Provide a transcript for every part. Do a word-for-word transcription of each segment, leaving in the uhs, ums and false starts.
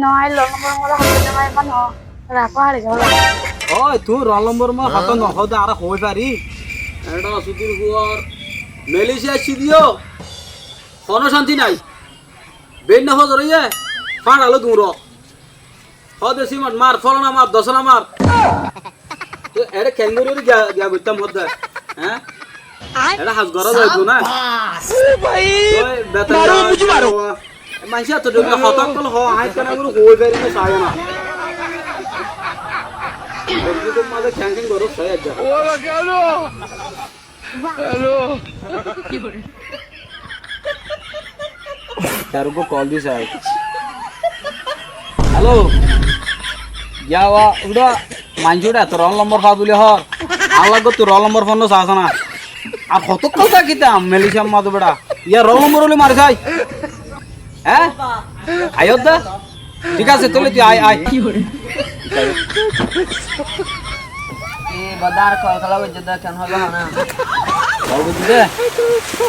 Aññí roll number mazé hotá hoitam aibá no. Rakó, hári zagói. Ói, tuñí roll number mazé hotá no hoó de, añára hoi fari. Eçé sudir fuar Malaysia aiccí de yó. Honó cánti nái. Bein no fozor óiye, fáñçalo duñró. Hoó de simat mar, fólana mar, dosana mar. Toi eçé keéngorí giya, giya goittám hoó de? Eé? Eçé ham gorá zaibo na? Toi betar maro, maro. Maincé eto dhoilla hotá ókkol hoó, aññí keéngorí hoi fari na, sai na. Bondú, tuáñra keén keén goró sai aijja. Hello. Tar uggwá kol di sai. Hello. Giya wa, uçá, maincé uçá eto roll number fá buli hoór. Añára laggó tui roll number fonnó saás na. Ar hotókkol tákitam Malaysiar mazé beça. Yá roll number óile mari sai. Eé? Aiyó de. Thík asé, tóile tui ai, ai. Ki bodda, ar kol kela goijjó de, keén hoibo hona? Kol goijjó de?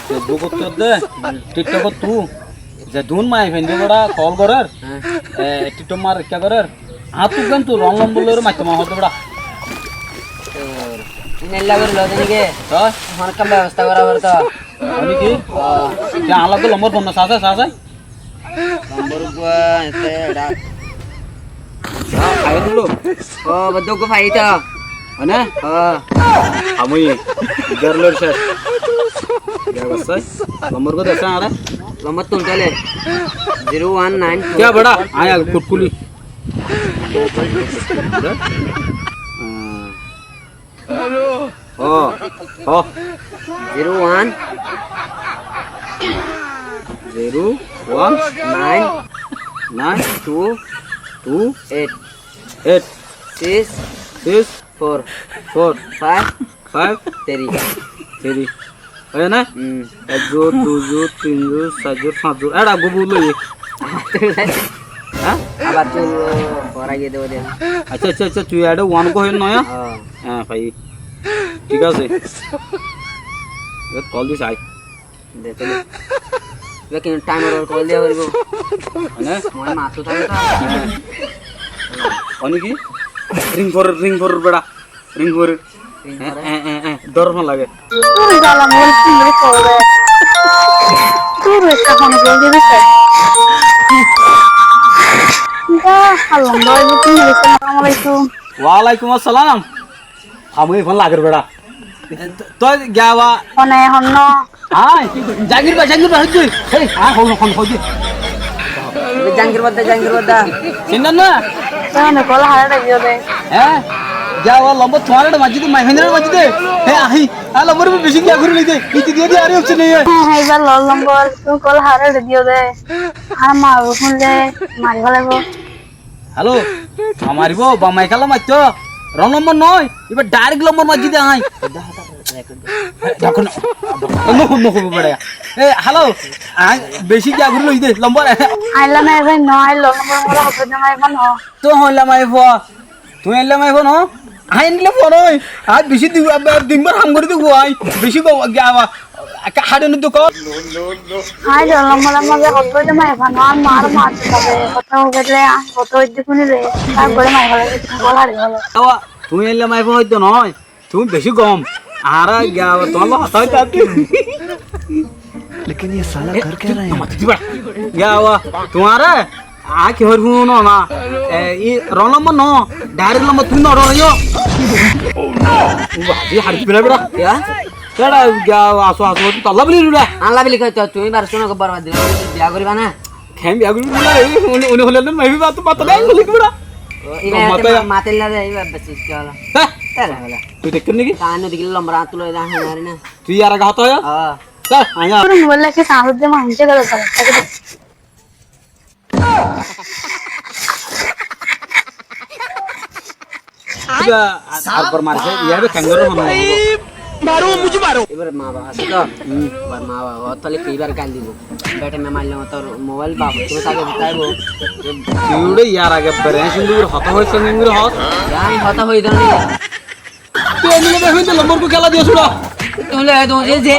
Facebook ot de, TikTok ot tu. Ze dun maiyafuain de beça kol gorér. Há. E, TikTok mar ekká gorér. Añáttu keén tui roll number loi maitto mone hoó de beça. Ine illa gorí lo de niki? Toi? Hon ekkán bebosta gora foribó to. Ói niki? Ó. Te añára laggó lombor fonno saá sai, saá sai. Lombor uggwá, ete, eçé. Ó, aiyó tulo. Ó, boddo uggwá faiyí to. Ói na? Ó. Amui, garlor sas. Garlor sas. Lombor uggwá de añára? Lombor tun tóile. Zero one nine two. Kiyá beça? Aññí age kutkuli. Hello. Ó, ó. Zero one. Zero one. Nine. Nine. Two. Two. Eight. Eight. Six. Six. Four. Four. Five. Five. Three. Three. Óiye né? Hmm. Ek zor, dui zor, tin zor, sair zor, fañs zor. Eçé uggwá bul óiye. Há? Abar tui fora giyé de. Accá, accá, accá, tui eçé one uggwá hoiyós no? Ó. Há, faiyí. Thík asé. Kol di sai. De tóile. Iba ki time or kol diya foribo? Mane? Moi mató táke to. Ói niki? Ring for, ring for beça. Ring for. Ring for. Eé, eé, eé, eé. Dór fon lage. Dór zala, mor ki kore. Dór, ekká fon kore dibi sai. Assalamu alaikum. Wa alaikum assalam. Amui fon lager beça. Toi giya wa. Fone honno. Ai, Jangir bái, Jangir bái, hoijje. Hei, ai, hon, hon, hoijje. Jangir bodda, Jangir bodda. Sinno na? Toi mane kol haré diyo de. Hé? Giya wa lombor tuáñre maijjé de, maiyafuainre maijjé de. Hé, ahi. Ar lombor beci giya gorí loi de. Ite diyo de, ar option nai. Hé, hé, ibar roll number, tui kol haré diyo de. Ar ma fon de, mari felaibo. Halo, amar ibá bamai kalla maitto, roll number no, ibá direct lombor maijjé de aññí. Dekó na, no, no, no, beça. E, halo, aññí beci giya gorí loi de, lombor. Aññí illa maiyafua no, aññí roll number mora hotá hoitam aibá no. Tui illa maiyafua, tui illa maiyafua no, aññí illa fua no, aññí beci din, din bor ham gorí de fua, aññí beci giya wa. Ekká haçe nidde kol. Aññí roll number or mazé hotá hoilé maiyafua no, ar ma, ar ma, ar ma, hotá hoilé, hotá hoilé fúnile, tar gore maiyafuain gol hári gelo. Awa, tuñí ailla maiyafua hoidde no, tuñí beci gom. Añára giya awa, tuáñlla hotá hoitó ar ki? Lekin ye sala kar kya raha hai? Giya awa, tuáñra Aññí ki hoóir fúno na? E, i roll number no, direct lombor tuñí no dhoro yó. Uba, i haçi bela bela. Ya? Tóra, ya, asó, asó, asó, tolla bili lula. Alla bili koi to, tuñí bar suno ko borbad dila, biya goriba na. Ken biya goriba na, e, uni, uni hole na, maibi batu batu dai, bili bela. O, iba mata, mata illa de, iba besi, ki hola? Há? Tóra hola. Tui dekór niki? Tui yar age hotá hoyó? Há. Tóra, aññí. Tóra mobile ke sañs de, ma, hon jaga de sala. Iba ar, ar bar marise, iba kengori hon no hobo. Maro, mujhe maro. Ibar ma baf ase to? Hmm. Ibar ma baf, o tole ki ibar gail dibo? Bete me maille tor mobile baf, tumi tage bitaibo. Tui ure yar age bere, sundor gori hotá hoiye, sundor gori hotá. Jai hotá hoi doni. Tui emile be hoi de lombor ko kela diyo sura. Tole ai to je je.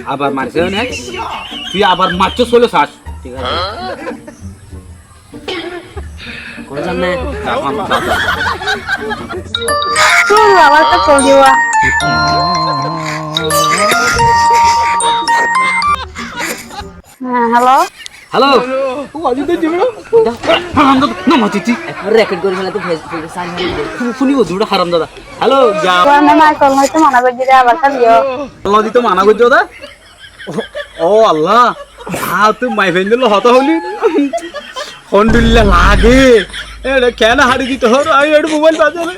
Abar marisé né? Tui abar maicós hoilé sas. Thík asé. Koi zan né? Ehón zan. Dúr, abar to kol diba. Hé, helo? Helo? Ó, Wajid dé, Jimmy. Haramzada, no mati tuí. Ekkán record gorí félai to fes-, fes-, sari félai de. Fú-, fúni ó, dúró haramzada. Helo, ya. Tuáñr maye kol goitté mana goijjé de, abar kál diyo. Kol no dito mana goijjé de? Ó, ó Allah. Añí tuáñr maiyafuain loi hotá hoilí. Hondilla lage. Ere kene haçi dito hor, añí ere mobile bazar.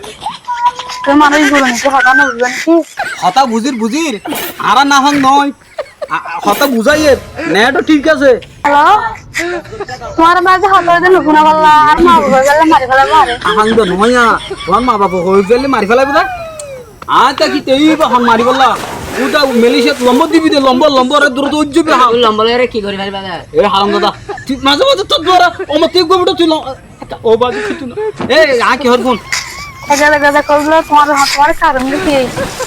Tuáñr mane gurunor hotá no buzó niki? Hotá buzír, buzír. Añára nafang no. A, a, hotá buzáiyer, net ó thík asé. Helo? Tuáñr maze hotá hoilé no fúna falla, ar ma baf ói gele mari félaibo aré. Ahán de noó ya, tuáñr ma baf ói gele mari félaibo de. Añí tákite íba hon mari falla. Uda Malaysiat lombor dibi de, lombor, lombor, e duro duro ói zaibo hon. Tui lombor loi ere ki gori fariba de? E haramzada, tui maze maze tor duara, o mate gobito tui lo-, Ó, bazi, kittú no. Ei, añí ki hor fún? Gada gada kol diyo, tuáñr, tuáñr karon ki?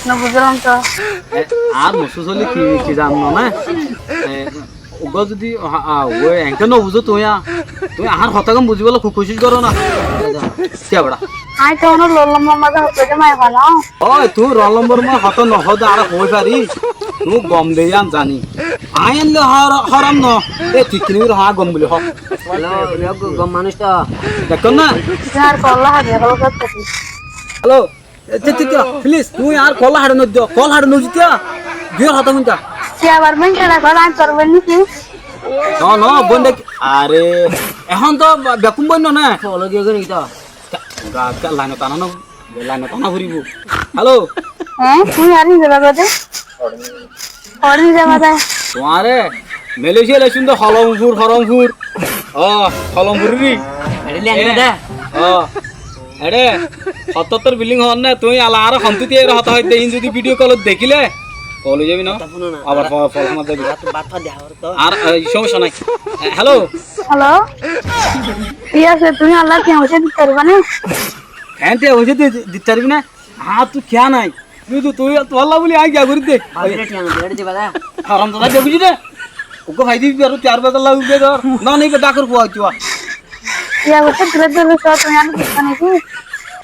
No buzílam to. E, añár mosús óile ki, ki zano na? E, uggúa zodi, a, a, uggúa enke no buzó tuñí, a. Tuñí añár hotá gán buzíbolla kúb kucíc goró na. Ki bera? Añí to onor roll number maze hotá de maiyafuain. Ói, tuñí roll number maze hotá no hoó de, añára hoi fari. Tuñí gom de yián zani. Añí enle hor-, horam no. E, tuñí kini gori hoó, gom buli hoó. Helo, iyó go-, gom manúic to. Dekkó na? Tuáñr kol há de, helo, kol há de. Helo, e, te, te, te, please, tuñí añár kol haçe no diyo, kol haçe no diyo. Diyór hotá fúnta. Ki abar boin kela kol añí tor boin niki? No, no, boin dek-, are, ehón to be-, bekkún boin no na. Kol diyo gori to. Ga, ga, lainot ana no. Lainot ana foribo. Helo. Hé, tuñí añáre nizor bade? Añáre nizor bade? Tuáñre Malaysia laiccún de Holomfur, Holomfur. Ó, Holomfur ri. Ere liyan de. Ó. Ere, hottór building hon na, tuñí ala añáre hontú diya ere hotá hoiddé, in zodi video call ot dekíle, kol ói zaibi no? Hotá fúno na. Abar fo-, fol hána zaibi. Añára to bát fat de hábar to. Ar, e, somosya nai. E, helo. Helo? Thík asé, tuñí añáre tiañ foicá dito fariba né? Hé, tiañ foicá di-, dito faribi né? Añáttu kiyá nai. Tui to, tui, tuálla buli añí kiyá gorí de. Baáre tiañ no dile, ere diba de. Haramzada de buli de. Uggúa fai dibi, aró tiyar bazar lagi uggúa dor. No, no, iba dakor fua óitu. Kiyá gorí dile, dile, só, tuñí añáre dito naki?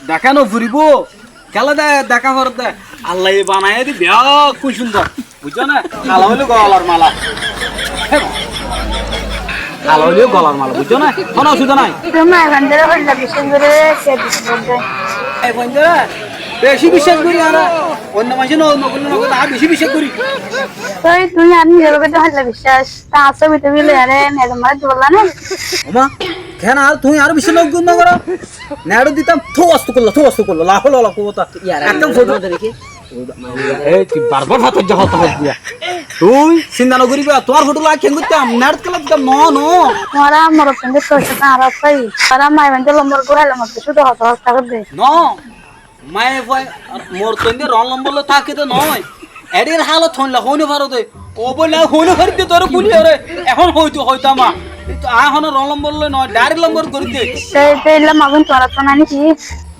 Deka no foribo. Kiyólla de, deka foribó de. Allaye banaiye de beggún cúndor. Buijjó né? Kala óile golar mala. Kala óile golar mala, buijjó né? Hono osubida nai. Tuñí maiyafuaindóre hoilla biccác gorí, ke biccác gorí de? Maiyafuaindóre beci biccác gorí añára. Oinno maincé no, no goille no goille, añára beci biccác gorí. Toi tuñí añáre nizor bade hoilla biccác. Tar sóbi tobi loi añáre net ot mari dibolla né? Ó ma, kene ar tuñí añáre biccác no gor-, no goró? Net ot ditam, thou astaghfirullah, thou astaghfirullah, la hawla wala quwwata. Yar, ekkán foto. Ei, tui barbar hotá hoó, hotá hoó diya. Tui sinta no goriba, tuáñr foto loi keén goittam, net ot kiyólla ditam, no, no. Tuáñra morotfuain de toh sóto añára fai. Tuáñra maiyafuain de lombor guraile mottor cúde hotá hoó, hotá hoó de. No, maiyafuain morotfuain de roll number loi táke de no. Eçer halot hoilla hoi no faro de. Ó bolla hoi no fari de, tore buli ore. Ehón hoito hoitam a. Añí hono roll number loi no, direct lombor gorí de. Te, te illa maboin tuáñra to nai niki?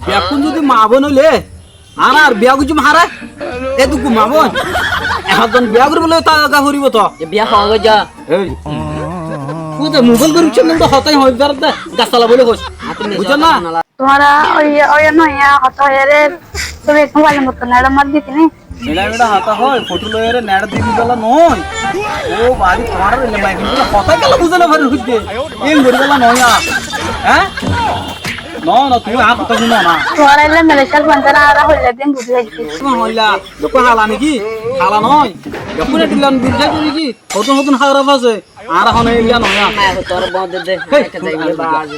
Bekkún zodi maboin óile, añára ar biya goijjum hare? Edún gumamon. Ehón biya goríbolla taga foribo to. E biya hon goijja. Ei. Kúde mobile gorí uccé nde hotá hoi bar de. Gas tala bóli hois. Buijjó na? Tuáñra óiye, óiye no, iya hotá hoiyére. Tumi ekkán faile mottor net ot mari dito ni. Mela mela hotá hoi, foto loiyére net ot dibolla no. Ó bari, tuáñra óile maiyafua hotá kiyólla buzí no faro hoiddé. Ei goríbolla no ya. Hé? No, no, tui añár hotá fúno na. Tuáñra óile Malaysiar fuain, tuáñra hoilla din buzí faijjó. Tui hoilla, bekkún hala niki? Hala no. Bekkún edilla buzí faijjó niki? Hodún hodún háraf asé. Añára hono edilla no. Hé,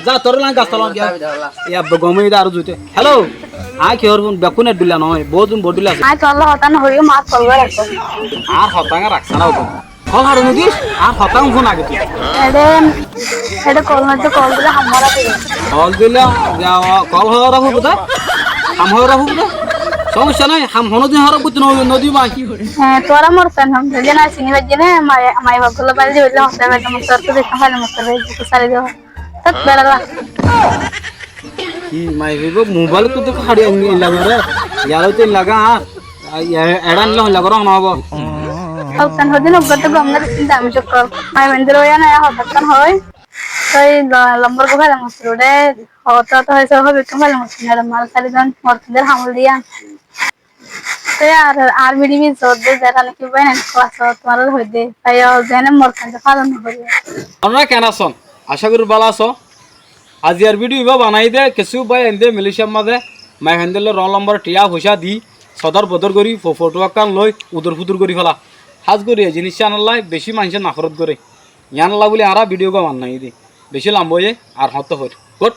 za, toré loi gas tala giyá. Yá, gom óiye de aró zuite. Hello. Añí ki hoór fún, bekkún edilla no. Bout din bout dilla asé. Añí tuálla hotá no hoiyum, añár kol rakó. Añár hotá rakísa na hoó. Kol haçe no dis, añár hotá fún age tui. Eçé, eçé kol no dile, kol dile ham hóra dibo. Kol dile, ya, kol hóra foribo de. Ham hóra foribo de. Somosya nai, ham honodin hóra goitte no, no dibo añí. Hé, tuáñra mor sen ham, je na sini bajje ne, mai, mai baggulo bari dibo, hotá bari, mor tor to dekha fale, mor tor bari, sari dibo. Tat berala. Ki mai hoibo, mobile to dekho haçi aini lage re. Yar to laga, ha. Ai, e-, eran lo laga rong na hobo. Hokkán hoódde uggwá to gom no dé, kintu ami cúkkur. Maiyafuaindór óiya no, hokkán hoói. Toi lo-, lombor uggwá failong gossil de, hoto hoto hoói, só hoói, bekkún failong gossil de, mara sari zon, morotfuaindór hamol diyan. Toi ar, ar bidi bidi zor de, zera niki bái nai, kuwa só, tuáñra hoói de, tai o zene morotfuaindór failong no gori. Onora ken asón? Acá gorí bála asó. Aijjar bidiyó ibá banaiyí de, kessú báiyain de Malaysiar mazé maiyafuaindór loi rong lombor, thiañ foicá di, sodor bodor gorí, fo-, foto ekkán loi, udur fudur gorí féla. Hás gorí e jiníc cánallá bicí maincé naforot goré. Yíanollá bóli añára bidiyó gán banaiyí de. Bicí lamba óiye, ar hoñtó hoir. Good.